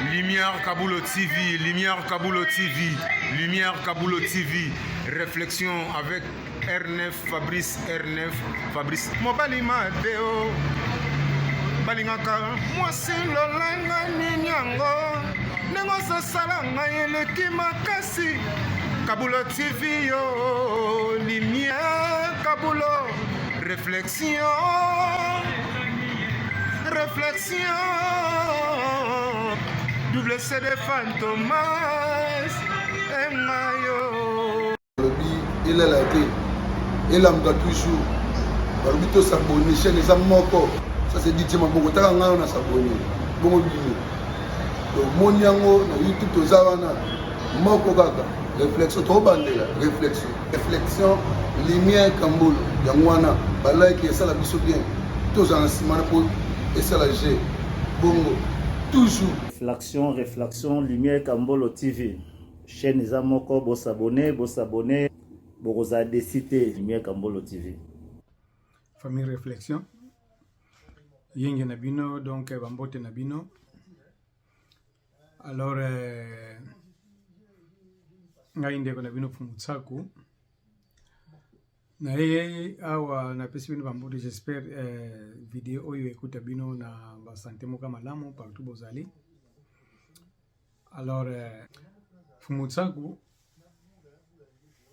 Lumière Kabulo TV, Lumière Kabulo TV, Lumière Kabulo TV, réflexion avec R9 Fabrice R9 Fabrice mobali mabe o balingaka mwasi lolenge nini yango ndenge ozosala ngai eleki makasi Kabulo TV yo Lumière Kabulo réflexion réflexion double CD Fantomas engayo Balobi elala te, elamuka toujours. Balobi to s'abonner, chaîne eza moko. Ça c'est DJ Maboko, taka ngai na s'abonner. Bongo bino. Tomoni yango na YouTube toza wana moko kaka. Réflexion tobandela, réflexion. Réflexion lumière Kambolo. Yango wana ba like esala biso bien. Tozala na nsima na po esala G. Bongo toujours. Réflexion, réflexion, Lumière Kambolo TV. Chaîne eza moko, bo s'abonner, bo s'abonner, bokozala déçu te. Lumière Kambolo TV. Famille Réflexion. Yenge na bino, donc bambote na bino. Alors ngai ndeko na bino Fumu Tsaku. Naye awa napesi bino bambote, j'espère video oyo ekuta bino na basante moko malamu partout bozali. Alors Fumu Tsaku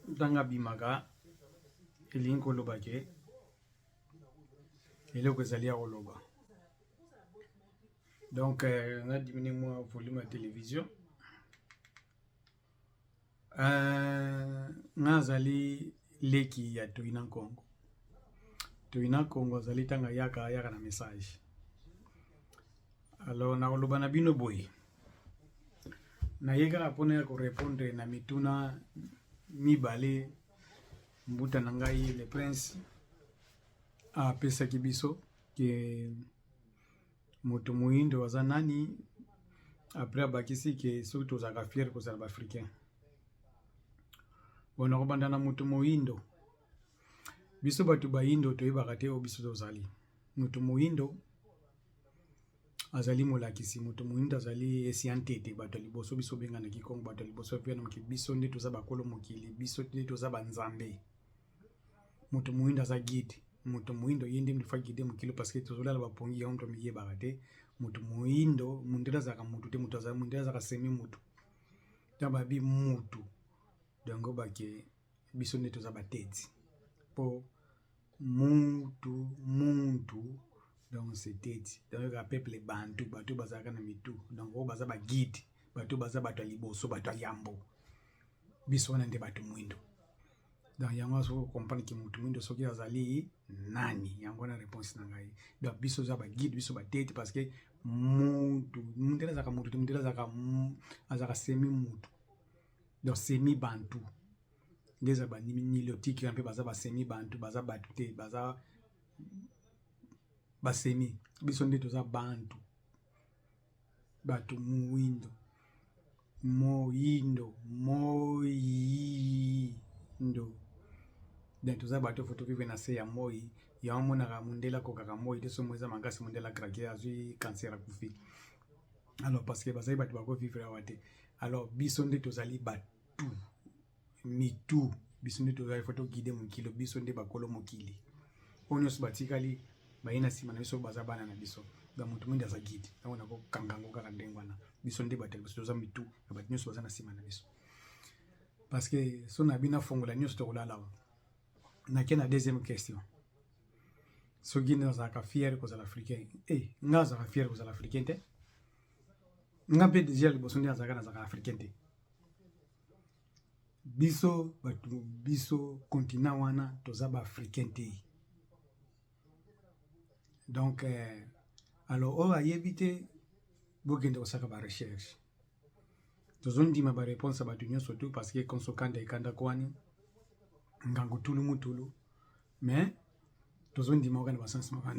ntango abimaka elingi koloba ke eloko ezali ya koloba. Donc na diminue mwa volume ya télévision. Nga azali leki ya Toyina Nkongo. Toyina Nkongo azali ntango ayaka ayaka na message. Alors nakoloba na bino boye, naye kaka mpona ya korépondre na mituna mibale mbuta na ngai le prince apesaki biso ke moto moyindo aza nani. Après abakisi ke soki tozalaka fier kozala baafricain. Bon, nakobanda na moto moyindo. Biso bato bayindo toyebaka te oyo biso tozali. Moto moyindo azali molakisi, moto moyindo azali esiantete, bato ya liboso biso obenganaki Kongo, bato ya liboso mpe na mokili. Biso nde toza bakolo mokili, biso nde toza banzambe. Moto moyindo aza guide. Moto moyindo ye nde mutu fa guide mokili, parce que tozolala bapongi yango moto miyebaka te. Moto moyindo, mundele azalaka mutu te, moto azala mundele azalaka semi mutu. Ntango babi mutu, donc bake biso nde toza bateti po mutu muntu, donc c'est teti. Donc ka peuple bantu, bato bazalaka na mitu, donc oyo baza baguide, bato baza bato ya liboso, bato ya yambo. Biso wana nde bato mwindo. Donc yango soki comprendre ke moto mwindo soki azali nani, yango wana réponse na ngai. Donc biso oza baguide, biso bateti, parce que mutu mundele azalaka mutu te, mundele azalaka semi mutu, donc semi bantu nde eza banilotique mpe baza basemi bantu, baza bato te, baza basemi. Biso nde toza bantu, bato moyindo, moyindo, moyindo. Donc toza bato faut tovivre na se ya moi. Yango monaka mondele akokaka moi te, so moi eza makasi, mondele acraquer, azwi cancer, akufi. Alors parce que bazali bato bakovivre awa te. Alors biso nde tozali batu mitu, biso nde tozali faut toguide mokili, biso nde bakolo mokili. Oyo nyonso batikali baye na nsima na biso baza bana na biso. Donc moto mwindu aza guide, yango nakokanga yango kaka ndenge wana. Biso nde bato ya liboso, toza mitu ya bato nyonso baza na nsima na biso, parce que so na bino afongola nyonso tokolala awa. Nake na deuxième question, soki nazalaka fier kozala africain. E nga azalaka fier kozala africain te. Nga mpe déjà liboso nde nazalaka nazalaka africain te. Biso bato, biso continent wana toza baafricain te. Donc alors oyo ayebi te, bokende kosala barecherche. Tozondima baréponse ya bato nyonso tu, parce que konsokanda ekanda kwani ngango tulu mutulu, mais tozondima oka na basansi moko,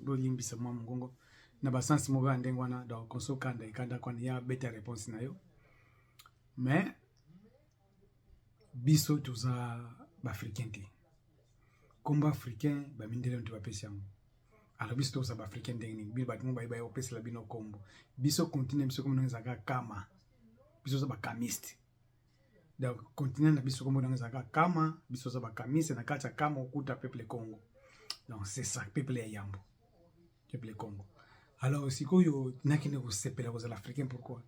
bolimbisa mwa mongongo, na basansi moko ya ndenge wana. Donc konsokanda ekanda kwani ya beta réponse na yo, mais biso toza baafricain te. Kombo africain, bamindele nto bapesi yango. Alors biso tozala baafricain ndenge nini? Bino bato mo bayeba ya kopesela bino nkombo. Biso continent biso kombo nango ezalaka Kama. Biso toza bakamiste. Donc continent na biso kombo nango ezalaka Kama. Biso toza bakamiste. Na kati ya Kama okuta peuple Congo. Donc c'est ça, peuple ya yambo, peuple Congo. Alors sikoyo nakende kosepela kozala africain, pourquoi?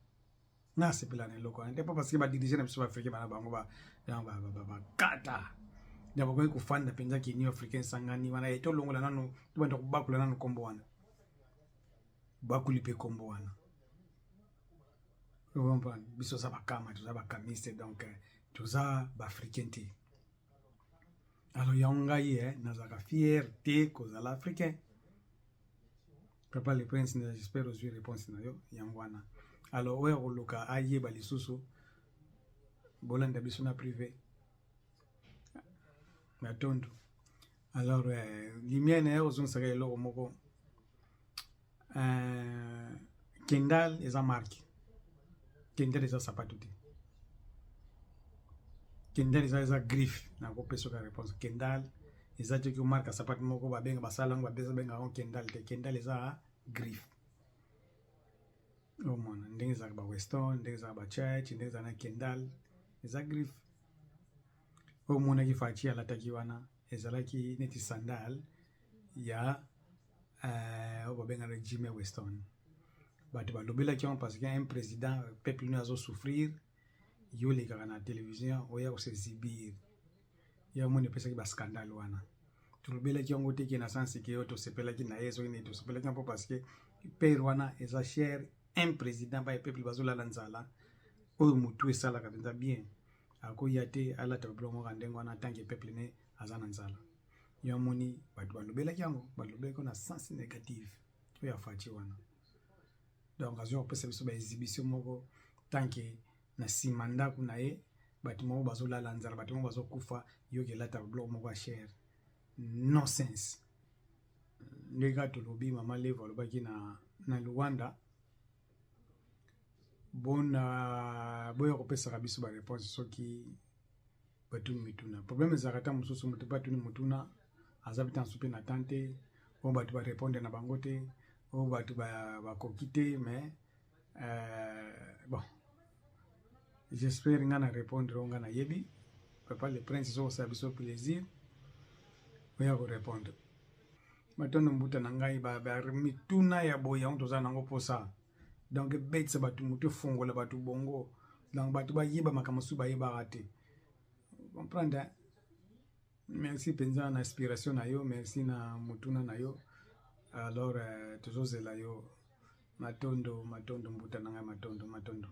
Nga asepela na eloko wana te, mpo parce que badirige na biso baafricain bana bango bakata. Donc bakoki kofanda mpenza ke Union africain esangani wana e tolongola nano, tobanda kobakula nano nkombo wana, bakuli mpe nkombo wana. Comprendre, biso toza bakama, toza bakamiste, donc toza baafricain te. Alors yango ngai nazalaka fier te kozala africain. Papa le Prince, j'espère ozwi réponse na yo. Yango wana. Alors oyo akoluka ayeba lisusu, bolanda biso na privé. Matondo. Alors lumière na ye ozongisaka eloko moko. Kendal eza marque. Kendal eza sapato te. Kendal eza griffe. Nakopesa oka réponse. Kendal eza te marque ya sapato moko babenga, basala yango, babeza benga yango Kendal te. Kendal eza griffe. Omona ndenge ezalaka ba Weston, ndenge ezalaka ba Church, ndenge ezalaka na Kendal, eza griffe. Oyo omonaki Fatshi alataki wana ezalaki neti sandale ya oyo babengaka Jimmy Weston. Bato balobelaki yango parce que un président, peuple no azosouffrir, yo olekaka na télévision oya kos'exhibir. Ya omoni epesaki bascandale wana. Tolobelaki yango te ke na sens ke oyo tosepelaki na ye, soki nini. Tosepelaki yango parce que pere wana eza cher. Un président ba peuple bazolala nzala, oyo motu esalaka mpenza bien, akoya te alata babiloko moko ya ndenge wana tant que peuple ne aza na nzala. Yo amoni bato balobelaki yango, balobelaki na sens négative oyo ya Fatshi wana. Donc azwi kopesa biso baexhibition moko tant que na nsima ndako na ye bato moko bazolala nzala, bato moko bazokufa, yoki elata biloko moko ya cher. Non sense. Ndenge kaka tolobi, mama Levo alobaki na Luanda bona boya kopesaka biso baréponse soki batuni mituna. Problème ezalaka ta mosusu moto mpe atuni motuna, aza mpe tanso mpe na tan te, oyo bato barépondre na bango te, oyo bato bakoki te. Mais bon, j'espère nga na répondre oyo nga nayebi. Papa le Prince, soki osala biso plaisir oya korépondre. Matondo, mbuta na ngai. Mituna ya boye yango toza nango mposa. Donc ebetisa bato motu, efongola bato bongo. Donc bato bayeba makambo mosusu bayebaka te. Comprendre. Merci mpenza na inspiration na yo, merci na motuna na yo. Alors tozozela yo. Matondo, matondo, mbuta na ngai, matondo, matondo.